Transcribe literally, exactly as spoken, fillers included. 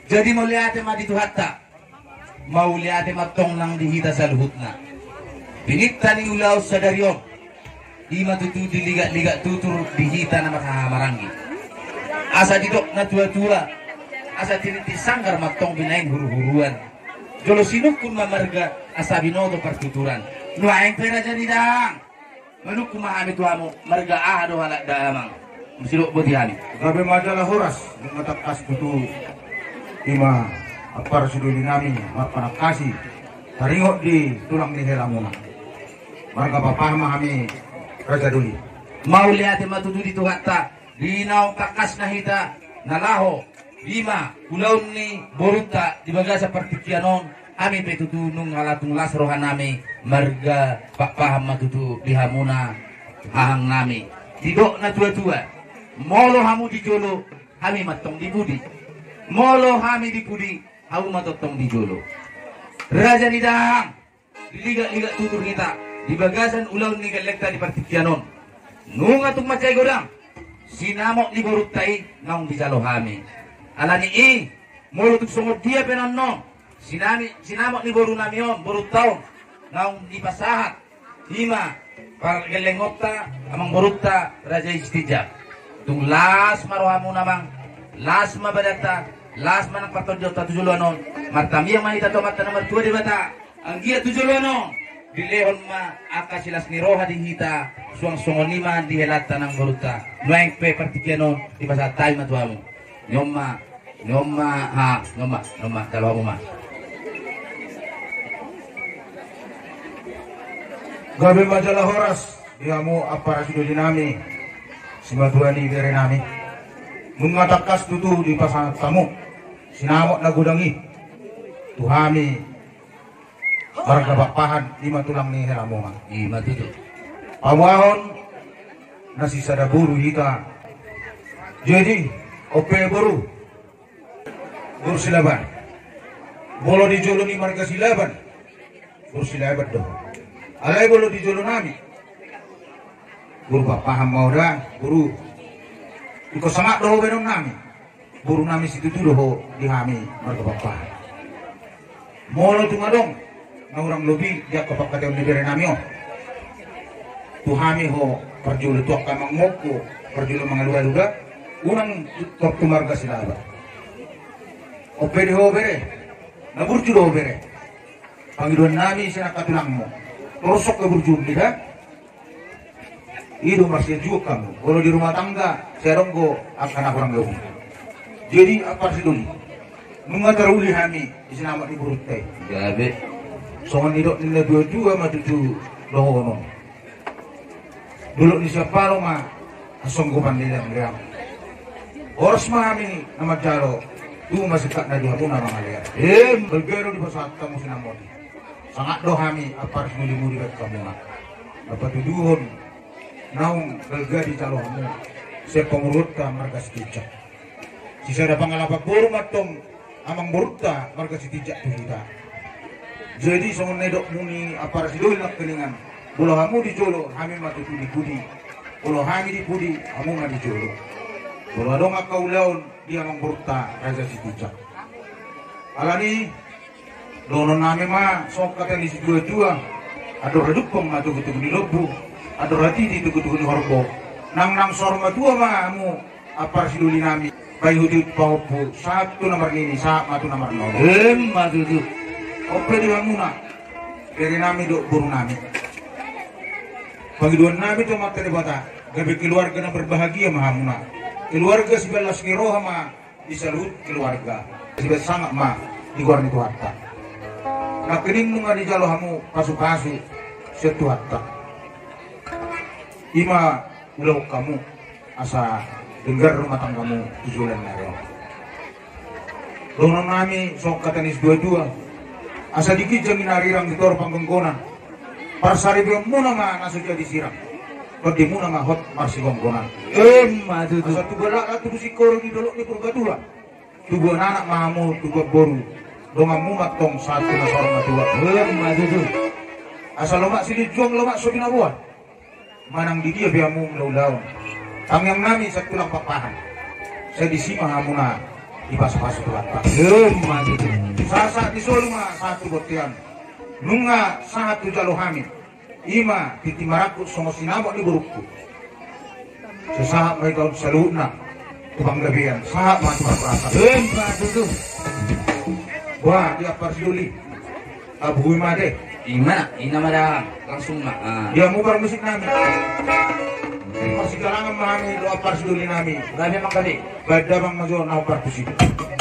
Jadi mauliate ma di Tuhanta. Mauliate ma tong nang di hita saluhutna. Pininta ni ulaon sadari on, i ma tutu diligak-ligak tutur di hita na marhahamaranggi. Asa didok na tua-tua, asa tiniti sanggar ma tong binaen huru-huruan. Jolo sinungkun ma marga asa binoto partuturan. Nuaeng pe raja ni dang, manungkun ma hami tu hamu, marga aha do halak damang? Muse didok boti hami. Gabe ma jala horas, nunga tangkas tutu i ma ampara sidoli nami marpanangkasi taringot di tulang ni helamuna. Marga Pakpahan ma hami raja doli. Mauliate ma tutu di Tuhanta. Di naung tangkasna hita na laho i ma ulaon ni borunta di bagasan partingkian on, hami pe tutu nunga tung las rohanami, marga Pakpahan ma tutu di hamuna hahangnami. Didok na tua-tua, molo hamu di jolo, hami ma tong di pudi. Molo hami di pudi, hamu ma tong di jolo. Raja ni dang, diligak-ligak tutur hita di bagasan ulaon ni gellengta di partingkian on. Nunga tung mansai godang sinamot ni borunta i naung dijalo hami. Alani i, molo tung songon dia pe annon sinami-, sinamot ni borunami on, borunta on, naung dipasahat i ma pargellengonta, amang borunta, raja i Sitinjak, tung las ma rohamuna, amang, las ma badanta, las ma nang partondionta tu joloan on. Martamiang ma hita tu Amanta na martua Debata, anggiat tu joloan on dilehon ma angka silas ni roha di hita, suang songon i ma di helanta nang borunta. Nuaeng pe partingkian on dipasahat hami ma tu hamu. Ni on ma, ni on ma, ha, ni on ma, ni on ma, jalo hamu ma. Gabe ma jala horas di hamu ampara sidoli nami, simatua ni bere nami. Nunga tangkas tutu dipasahat hamu sinamot na godang i tu hami marga Pakpahan, i ma tulang ni helamuna. I ma tutu. Paboahon na sisada boru hita. Jadi, on pe boru, boru Silaban. Molo di jolo ni marga Silaban, boru Silaban do. Alai molo di jolo nami, boru Pakpahan ma ho da, boru. Ingkon sangap do ho baenon nami. Boru nami situtu do ho di hami marga Pakpahan. Molo tung adong na hurang lobi di angka pangkataion ni bere nami on tu hami ho, parjolo tu angka amangmongku, parjolo mangalualu da, unang tu, tu marga Silaban. On pe di ho bere, na burju do ho bere. Pangidoan nami sian angka tulangmu, torus angka burju ni da. I do marsiajuon hamu, molo di rumah tangga sai adong do angka na hurang lobi. Jadi ampara sidoli, nunga taruli hami di sinamot ni borunta i. Gabe. Songon nidok ni na tua-tua ma tutu dohonon. Dolok ni siapalo ma hasonggopan ni leang-leang. Horas ma hami na manjalo, tu ma singkatna di hamuna mangalean. Em, balga do dipasahat hamu sinamot i. Sangap do hami ampara sidolimu dibahen hamuna na patuduhon naung balga dijalo hamu sian pamoruonta marga Sitinjak. Sisada pangalapan boru ma antong amang borunta marga Sitinjak tu hita. Jadi songon na nidokmu ni ampara sidoli nangkiningan, molo hamu di jolo, hami ma tutu di pudi. Molo hami di pudi, hamu ma di jolo. Molo adong angka ulaon di amang borunta raja Sitinjak. Alani i, dohonon nami ma songon hata ni situa-tua: Andor hadumpang ma togu-togu ni lombu, andor hatiti togu-togu ni horbo. Nang, nang saur matua ma hamu ampara sidoli nami, paihut-ihut pahompu, sahat tu na marnini, sahat ma tu na marnono. Em ma tutu. On pe di hamuna bere nami dohot boru nami, pangidoan nami tu Amanta Debata, gabe keluarga na berbahagia ma hamuna. Keluarga sibahen las ni roha ma di saluhut keluarga. Sibahen sangap ma di goar ni Tuhanta. Nangkining nunga dijalo hamu pasu-pasu sian Tuhanta, i ma ulahon hamu asa denggan rumah tanggamu tu joloan ni ari on. Dohonon nami songon hata ni situa-tua: Asa di ginjang i na arirang, di toru panggonggonan, parsaripeonmuna ma na so jadi sirang, tondimuna ma hot marsigomgonan. Em ma tutu. Asa tubuan laklak, tubu singkoru di dolok ni Purbatua, tubuan anak ma hamu, tubuan boru, donganmu ma antong sahat tu na saur matua. Em ma tutu. Asa lomak silinjuang, lomak so binaboan, manang di dia pe hamu mangula ulaon, tangiang nami sian tulang Pakpahan, sai disi ma hamuna Dipasupasu Tuhanta. Emma tutu. Sahat-sahat ni solu ma sahat tu bontean. Nunga sahat tu jalo hami. Ima tintin marangkup songon sinamot ni borungku. Sai sahat ma hita on saluhutna tu panggabean, sahat ma tu parhorasan. Emma tutu. Boha di Ampar Sidoli? Tabuhui ma de. Ima, ina ma da, langsung ma. Ah. Di hamu parmusik nami. Marsigalangan ma hami dohot Ampar Sidoli nami. Gabe ma gabe. Baen damang ma jo na Ampar Sidoli.